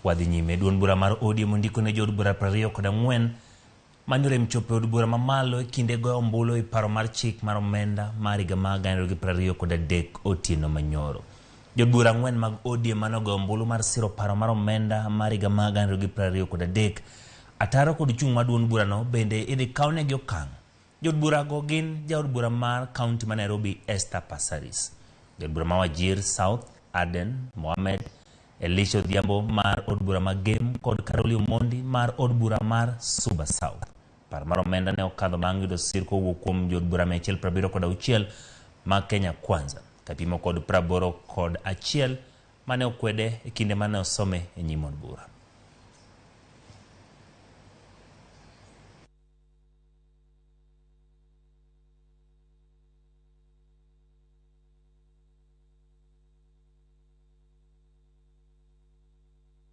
Wadhi nyime. Duond bura mar ODM ondiko ne jood bura 24 mane orem chopo e od bura mamalo e kinde goyo ombulu e paro mar chik mar omenda mar higa mar 2023 otieno manyoro. Jood bura ang'wen mag ODM mane ogoyo ombulu mar siro paro mar omenda mar higa mar 2023 ataro kod chung' mar duond burano bende idhi kawnegi okang'. Jood burago gin jaod bura mar kaunti ma Nairobi Esther Passaris, jaod bura ma Wajir South Aden Mohamed, Elisha Odhiambo mar od bura ma Gem kod Caroli Omondi mar od bura mar Suba South. Paro mar omenda ne okadho bang' yudo sir kowuok kuom jood bura 176 mag Kenya Kwanza kapimo kod 81 mane okwede e kinde mane osome e nyim od bura.